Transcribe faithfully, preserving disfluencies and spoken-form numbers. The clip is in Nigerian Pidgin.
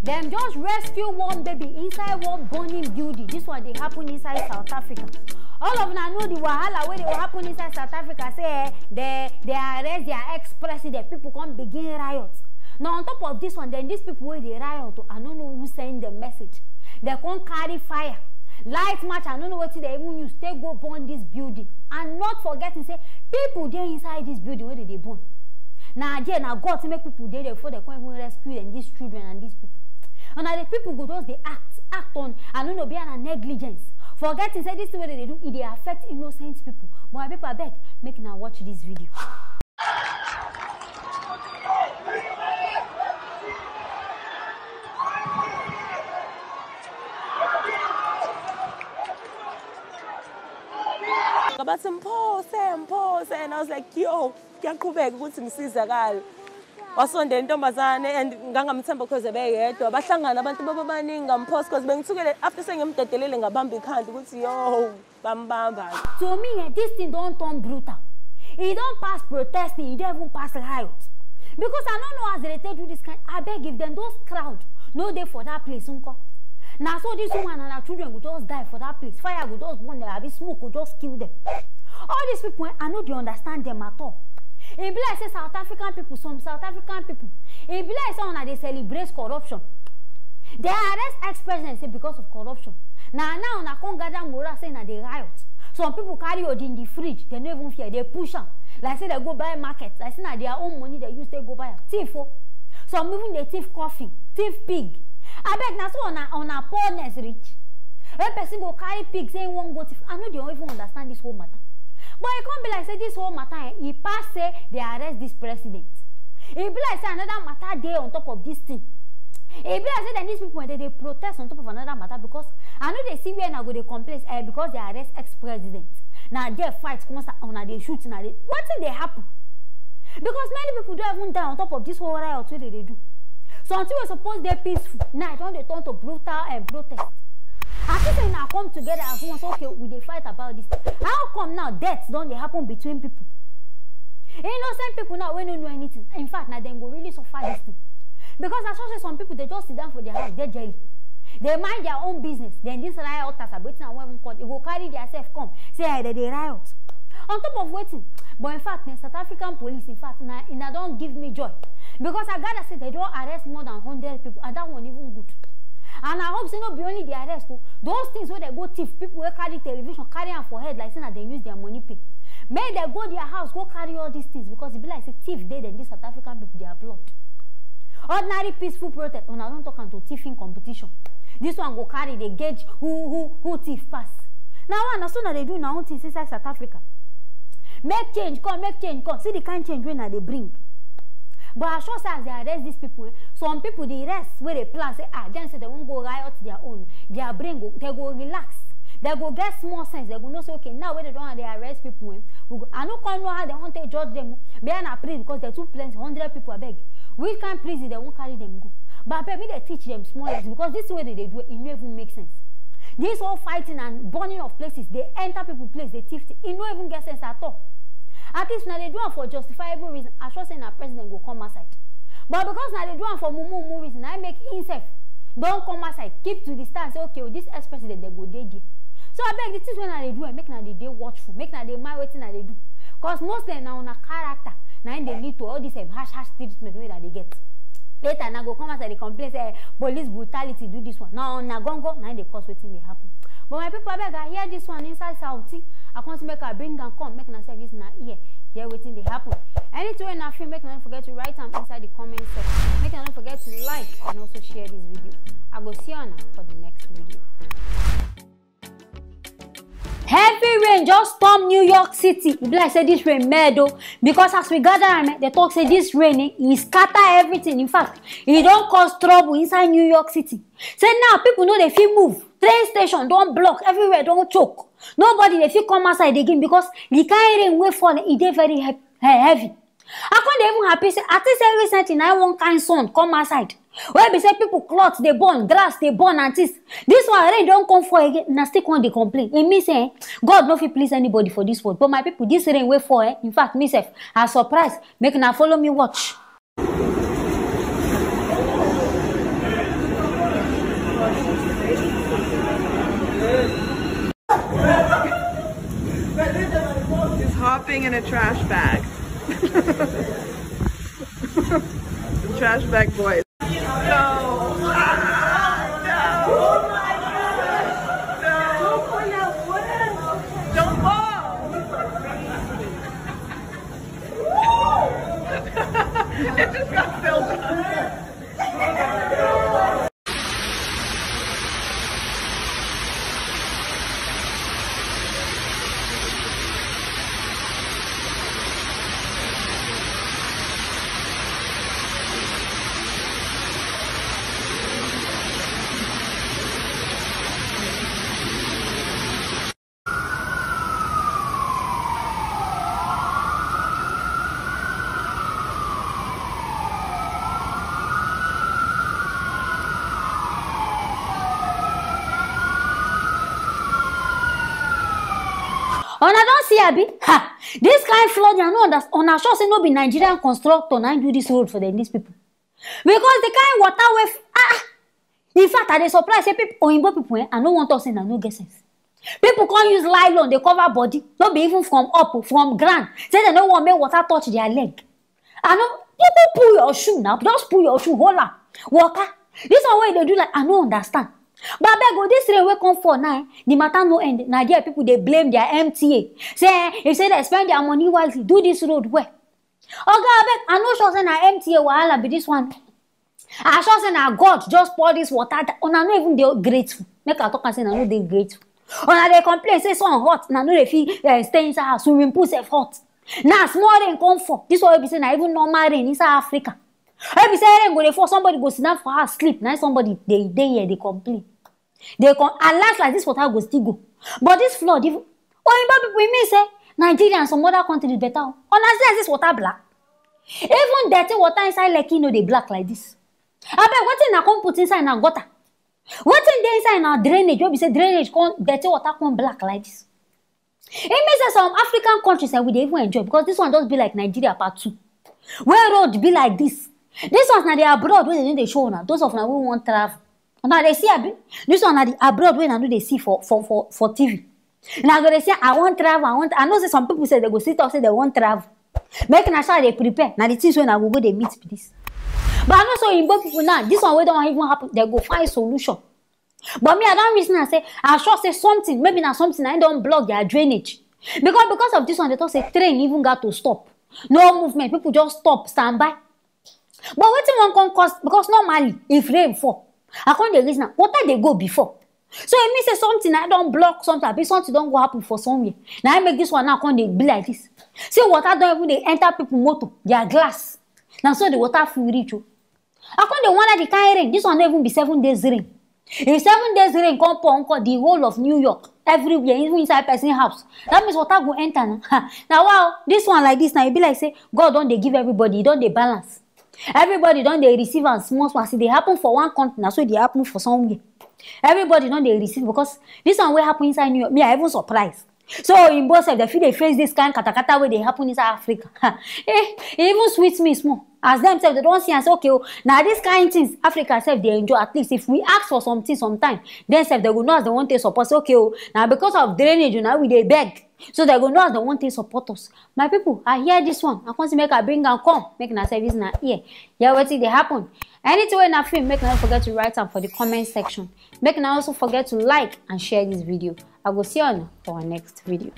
Dem just rescue one baby inside one burning building. This one dey happen inside South Africa. All of una know the wahala wey dey happen inside South Africa, say eh, they they arrest their ex-president, people come begin riot. Now on top of this one, then these people wey dey riot, I no know who send dem message. They come carry fire, light match, I no know wetin they even use take go burn this building. And not forgetting say people dey inside this building wey dey dey burn. Na there na God make people dey there before they come even rescue them, these children and these people. And na the people go just dey act act on, I no know, be na negligence, forgetting say this thing wey they dey do, e dey affect innocent people. But my people, abeg, make una watch this video. Ngabathi mphose, mphose, and I was like, yo, kuyaqhubeka ukuthi ngisizakale. Wasondela intombazane and ngangamthemba because ebeyedwa. Bahlangana abantu bababaningi, ngamphosa because bengithukele after sengimdedelele, ngabamba ikhanda ukuthi yo, bambamba. To me, eh, this thing don turn brutal. E don pass protesting, e don even pass riot. Because I no know as they take do this kind. Abeg, if dem those crowd no dey for that place, nko? Na so this woman and her children go just die for that place. Fire go just burn them, abi smoke go just kill them. All these people, eh, I no dey understand them at all. E be like say South African people, some South African people, e be like say una dey celebrate corruption. They arrest ex-president say because of corruption. Na now una come gather morale say na dey riot. Some people carry odi in the fridge, they no even fear, they push am. Like say they go buy market, like say na their own money they use take go buy am. Thief o. Some even dey thief coffin, thief pig. Abeg, na so una una poorness reach? When person go carry pig say he wan go thief, I no dey even understand this whole matter. But e come be like say this whole matter, eh, e pass say they arrest this president. E be like say another matter dey on top of this thing. E be like say dem, these people, they dey protest on top of another matter because I no dey see where una go dey complain, eh, because they arrest ex-president. Na there fight come start, una dey shoot, una dey, wetin dey happen? Because many people don even die on top of this whole riot wey they dey do. Something wey suppose dey peaceful, now e don dey turn to brutal and protest. I think say una come together as one, say, okay, we dey fight about this. How come now death don dey happen between people? Innocent people now wey no know anything. In fact, na dem go really suffer this thing. Because I sure say some people, they just sit down for their house, they jelly. They mind their own business. Then this rioters, abi wetin I wan even call, they go carry their self come. Say, eh, they dey riot. On top of wetin? But in fact, na South African police, in fact, na, na don give me joy. Because I gather say they don arrest more than hundred people, and that one even good. And I hope say no be only the arrest o. Those things wey they go thief, people wey carry television, carry am for head like say na dem use their money pay. Make they go their house, go carry all these things, because e be like say thief dey dem, this South African people, their blood. Ordinary peaceful protest, una don talk am to thiefing competition. This one go carry, dey gauge who who who thief pass. Na why na so una dey do una own things inside South Africa. Make change come, make change come. See the kind change wey una dey bring. But I sure say as they arrest these people, eh, some people, the rest wey dey plan say, ah, dem say they wan go riot their own, their brain go, they go relax. They go get small sense. They go know say, okay, now wey they don dey arrest people, eh, we go, I no come know how they wan take judge them. Be na prison because they too plenty, hundred people, abeg. Which kind prison they wan carry them go? But abeg, make they teach them small lesson, because this way they dey do it, e no even make sense. This whole fighting and burning of places, they enter people place, they thief thing, e no even get sense at all. At least na they do am for justifiable reason, I sure say na president go come outside. But because na they do am for mumu mumu reason, I make himself don come outside, keep to the stand, say, okay, oh, this ex-president, they go dey there. So abeg, the things wey na they do, eh, make na they dey watchful, make na they mind wetin na they do. Cause most dem na una character, na im dey lead to all this, eh, harsh harsh treatment wey na they get. Later, na go come as I dey complain say, eh, police brutality do this one. Na una gongo, na im dey cause wetin dey happen. But my people, abeg, I hear this one inside Saudi. I come say make I bring am come, make una sef use una ear hear wetin dey happen. Anything wey una feel, make una no forget to write am inside the comment section. Make una no forget to like and also share this video. I go see una for the next video. Heavy rain just storm New York City. E be like say this rain mad o, because as we gather am, eh, they talk say this rain, eh, e scatter everything. In fact, e don cause trouble inside New York City. Say now people no dey fit move. Train station don block, everywhere don choke. Nobody dey fit come outside again because the kind rain wey fall, e dey very he-, he-, heavy. I come dey even happy say, I think say recently na one kind sun come outside. Wey be say people cloth dey burn, grass dey burn and things. This one, rain don come fall again, na still come dey complain. E mean say, eh, God no fit please anybody for this world. But my people, this rain wey fall, eh, in fact, me sef, I surprise. Make una follow me watch. In a trash bag. Trash bag boys. No. Ah, no. No. Don't fall. It just got filled up. Una don see, abi? Ha! This kind flood, I no understand. Una sure say no be Nigerian constructor na do this road for them, these people? Because the kind water wey f- ah, ah. In fact, I dey surprise say people, oyinbo people, eh, I no want talk say na no get sense. People come use nylon dey cover body, no be even from up, from ground. Say dem no want make water touch their leg. I no, you go pull your shoe now, just pull your shoe, hold am, waka. This one wey you dey do like I no understand. But abeg o, this rain wey come fall now, eh, the matter no end. Na there people dey blame their M T A. Say, eh, if say dem spend their money wisely, do this road well. Oga, abeg, I no sure say na M T A wahala be this one. I sure say na God just pour this water. Una no even dey grateful. Make I talk and say na no dey grateful. Una dey complain say sun hot, na no dey fit, eh, stay inside house. Swimming pool sef hot. Na small rain come fall. This one wey be say na even normal rain inside Africa. Wey be say rain go dey fall, somebody go sit down for house sleep. Na somebody dey dey here dey complain. Dey come, and last, like, this water go still go. But this flood, even oyinbo people, e mean say Nigeria and some other countries better o. Una see as this water black? Even dirty water inside Lekki no dey black like this. Abeg, wetin una come put inside una gutter? Wetin dey inside una drainage wey be say drainage come, dirty water come black like this? E mean say some African countries, eh, we dey even enjoy, because this one just be like Nigeria part two. Where road be like this. This ones na the abroad wey dem no dey show una. Those of una wey wan travel. Una dey see, abi? This one na the abroad wey una no dey see for, for, for, for T V. Una go dey say, "I wan travel, I want." I know say some people say dem go still talk say dem wan travel. Make una start dey prepare. Na the things wey una go go dey meet be this. But I know say oyinbo people now, this one wey don even happen, dem go find solution. But me, I don reason and say, I sure say something, maybe na something na im don block their drainage. Because, because of this one, dem talk say train even got to stop. No movement, people just stop, stand by. But wetin wan come cause, because normally, if rain fall, I come dey reason am, water dey go before. So e mean say something na don block something, abi something don go happen for somewhere. Na im make this one now come dey be like this. See, water don even dey enter people motor, their glass. Na so the water full reach o. I come dey wonder the kind rain. This one no even be seven days rain. If seven days rain come pour, nko, the whole of New York, everywhere, even inside person house, that means water go enter na. Ha, na wow, this one like this now, e be like say God don dey give everybody, e don dey balance. Everybody don dey receive am small small. As e dey happen for one country, na so e dey happen for somewhere. Everybody don dey receive, because this one wey happen inside New York, me, I even surprise. So oyinbo sef, dem fit dey face this kind katakata wey dey happen inside Africa. Eh, e even sweet me small. As dem sef, dem don see am say, okay o, na this kind things Africa sef dey enjoy. At least if we ask for something sometime, dem sef, dem go know as dem wan take support. Say, okay o, na because of drainage o, na we dey beg. So dem go know as dem wan take support us. My people, I hear this one. I come say make I bring am come. Make una service na ear. Hear wetin dey happen. Anything wey una feel, make una no forget to write am for the comment section. Make una also forget to like and share this video. I go see you for our next video.